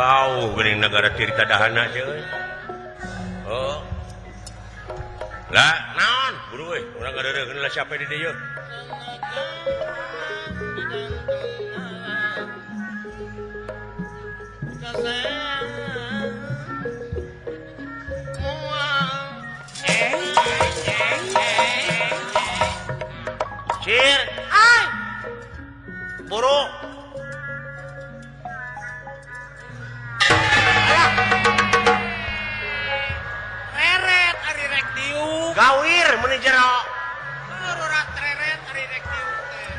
Jauh geuning negara Tirta Dahana teh euy. Oh. Lah, naon? Buru euy, urang ngareureukeun lah siapa di dieu. Cir, ai. Buru. Reret ari rek diuk. Gawir meuni jero. Ora reret ari rek diuk teh.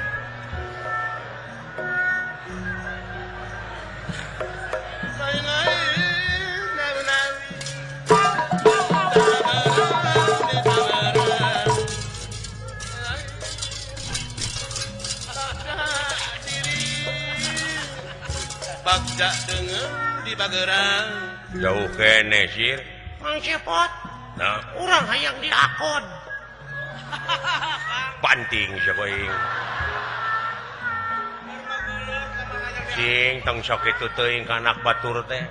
Bagja deungeun di Bagerang. Jauh kene sir. Mang Cepot. Nah, urang hayang diakon. Panting sia aing. Sing tong sok kitu teuing ka anak batur teh.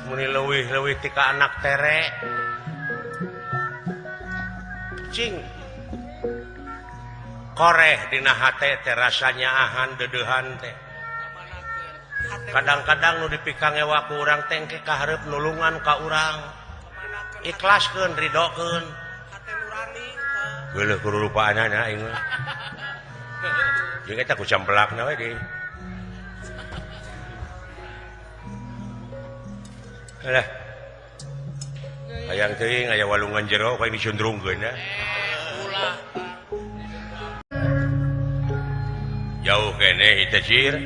Muni leuwih-leuwih ti ka anak tere. Cing. Koreh dina hate teh rasanya ahan deudeuhan teh. Kadang-kadang nu dipikangewa ku urang teh engke kahareup nulungan ka urang. Ikhlaskeun, ridokeun. Hate nurani. Geuleuh kudu rupaanana aing mah. Jeung eta ku campelakna we deui. Alah. Hayang teuing aya walungan jero ku aing dicundrungkeun da. Ulah. Jauh kene ieu sir.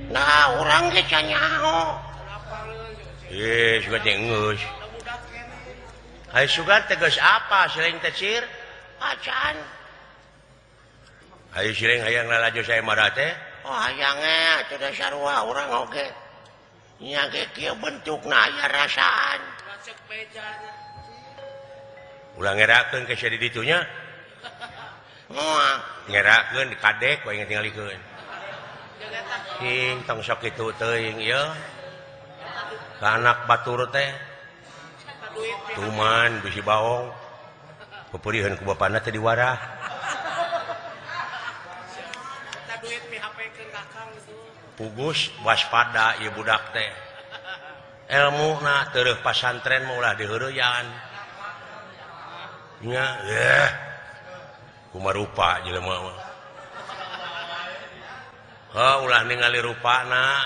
Nah, urang ge canyaho. Eh, sugan teh geus. Hayu sugan teh geus apa siring teh sir? Acan. Hayu siring hayang lalajo saya marah teh. Oh, hayang ge atuh da sarua urang oge. Nya ge kieu bentukna aya rasaan. Ulah ngerakeun ke sia di ditu nya. Moal ngerakeun di kadek we tingalikeun. Sing tong sok kitu teuing ieu. Ka anak batur teh. Tuman bisi baong. Peperihan ku bapana teh diwarah. Pugus waspada ieu budak teh. Elmuna tereuh pasantren mah ulah diheureyan. Nya eh kumaha rupa jelema mah. Heuh ulah ningali rupana.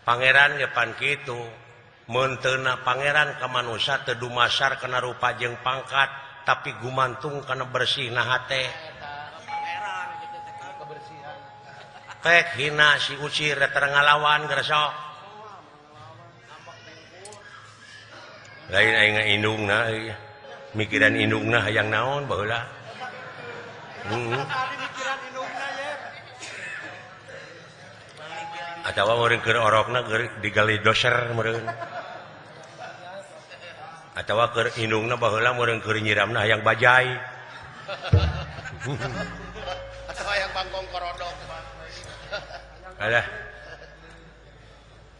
Pangeran ge pan kitu. Meunteuna pangeran ka manusa teu dumasar kana rupa jeung pangkat, tapi gumantung kana bersihna hate. Pek hina si ucir datang ngalawan geresok. Lain aing indungna euy. Mikiran indungna hayang naon baheula. Heeh. Atawa meureun keur orokna keur digali doser meureun. Atawa keur indungna baheula meureun keur nyiramna hayang bajai. Atawa hayang bangkong korodok. Alah.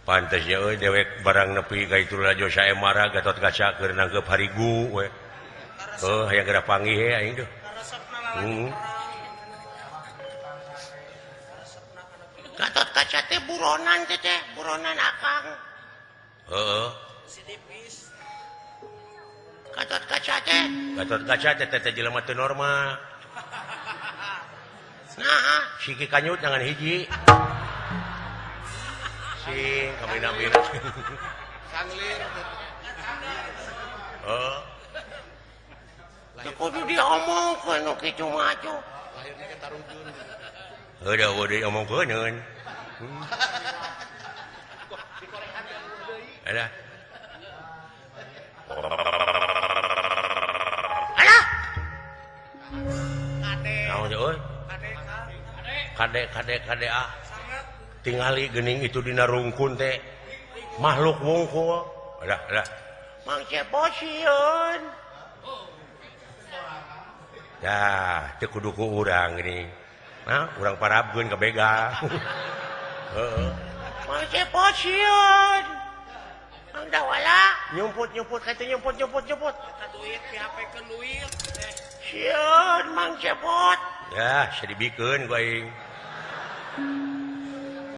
Pantes nya euy dewek barang nepi ka itu lalajo saemara Gatot Kaca keur nangkep harigu we. Heuh hayang geura panggih he aing tuh. Heeh. Gatot Kaca teh buronan teh teh, buronan akang. Heeh. Gatot Kaca teh. Gatot Kaca teh teh jelema teu normal. Nah, siki kanyut jangan hiji. Sing kamina-mina. Sanglir. Heeh. Teu kudu diomongkeun nu kitu mah atuh. Lahirnya ke Tarujun. Heuh da eueuh diomongkeun. Alah. Alah. Naon euy? Kade kade kade ah. Tingali geuning itu dina rungkun teh. Makhluk wungkul. Alah alah. Mang Cepot sieun. Dah, teu kudu ku urang geuning. Nah, urang parabkeun ka begal. Heeh. Mang Cepot sieun. Mang Dawala nyumput nyumput ka teh nyumput nyumput nyumput. Eta duit PHP-keun duit. Sieun Mang Cepot. Ya, sedibikeun ku aing.